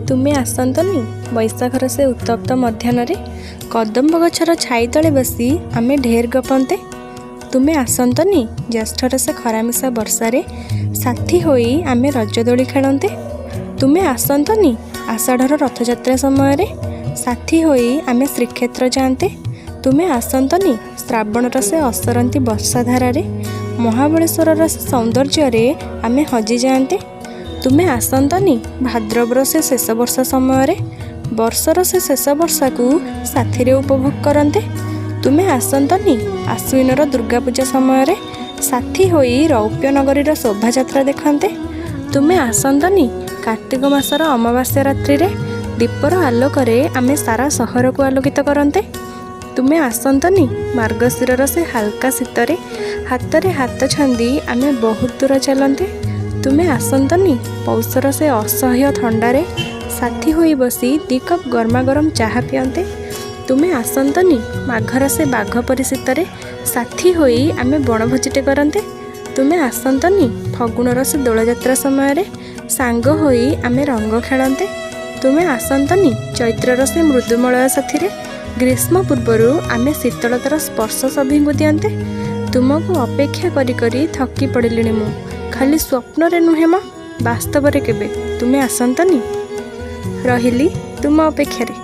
ତୁମେ ଆସନ୍ତନି ବୈଶାଖର ସେ ଉତ୍ତପ୍ତ ମଧ୍ୟାହ୍ନରେ, କଦମ୍ବ ଗଛର ଛାଇ ତଳେ ବସି ଆମେ ଢେର ଗପନ୍ତେ। ତୁମେ ଆସନ୍ତନି ଜ୍ୟେଷ୍ଠର ସେ ଖରାମିଶା ବର୍ଷାରେ, ସାଥୀ ହୋଇ ଆମେ ରଜଦୋଳି ଖେଳନ୍ତେ। ତୁମେ ଆସନ୍ତନି ଆଷାଢ଼ର ରଥଯାତ୍ରା ସମୟରେ, ସାଥୀ ହୋଇ ଆମେ ଶ୍ରୀକ୍ଷେତ୍ର ଯାଆନ୍ତେ। ତୁମେ ଆସନ୍ତନି ଶ୍ରାବଣର ସେ ଅସରନ୍ତି ବର୍ଷାଧାରାରେ, ମହାବଳେଶ୍ୱରର ସେ ସୌନ୍ଦର୍ଯ୍ୟରେ ଆମେ ହଜିଯାଆନ୍ତେ। ତୁମେ ଆସନ୍ତନି ଭାଦ୍ରବର ସେ ଶେଷ ବର୍ଷା ସମୟରେ, ବର୍ଷର ସେ ଶେଷ ବର୍ଷାକୁ ସାଥିରେ ଉପଭୋଗ କରନ୍ତେ। ତୁମେ ଆସନ୍ତନି ଆଶ୍ୱିନର ଦୁର୍ଗାପୂଜା ସମୟରେ, ସାଥୀ ହୋଇ ରୌପ୍ୟ ନଗରୀର ଶୋଭାଯାତ୍ରା ଦେଖନ୍ତେ। ତୁମେ ଆସନ୍ତନି କାର୍ତ୍ତିକ ମାସର ଅମାବାସ୍ୟା ରାତ୍ରିରେ, ଦୀପର ଆଲୋକରେ ଆମେ ସାରା ସହରକୁ ଆଲୋକିତ କରନ୍ତେ। ତୁମେ ଆସନ୍ତନି ମାର୍ଗଶିରର ସେ ହାଲକା ଶୀତରେ, ହାତରେ ହାତ ଛନ୍ଦି ଆମେ ବହୁତ ଦୂର ଚାଲନ୍ତେ। ତୁମେ ଆସନ୍ତନି ପୌଷର ସେ ଅସହ୍ୟ ଥଣ୍ଡାରେ, ସାଥୀ ହୋଇ ବସି 2 କପ୍ ଗରମା ଗରମ ଚାହା ପିଅନ୍ତେ। ତୁମେ ଆସନ୍ତନି ମାଘର ସେ ବାଘ ପରି ଶୀତରେ, ସାଥୀ ହୋଇ ଆମେ ବଣଭୋଜିଟେ କରନ୍ତେ। ତୁମେ ଆସନ୍ତନି ଫଗୁଣର ସେ ଦୋଳଯାତ୍ରା ସମୟରେ, ସାଙ୍ଗ ହୋଇ ଆମେ ରଙ୍ଗ ଖେଳନ୍ତେ। ତୁମେ ଆସନ୍ତନି ଚୈତ୍ରର ସେ ମୃଦୁମଳୟ ସାଥିରେ, ଗ୍ରୀଷ୍ମ ପୂର୍ବରୁ ଆମେ ଶୀତଳତାର ସ୍ପର୍ଶ ସଭିଙ୍କୁ ଦିଅନ୍ତେ। ତୁମକୁ ଅପେକ୍ଷା କରି କରି ଥକି ପଡ଼ିଲିଣି ମୁଁ, ଖାଲି ସ୍ୱପ୍ନରେ ନୁହେଁ ମ, ବାସ୍ତବରେ କେବେ ତୁମେ ଆସନ୍ତନି। ରହିଲି ତୁମ ଅପେକ୍ଷାରେ।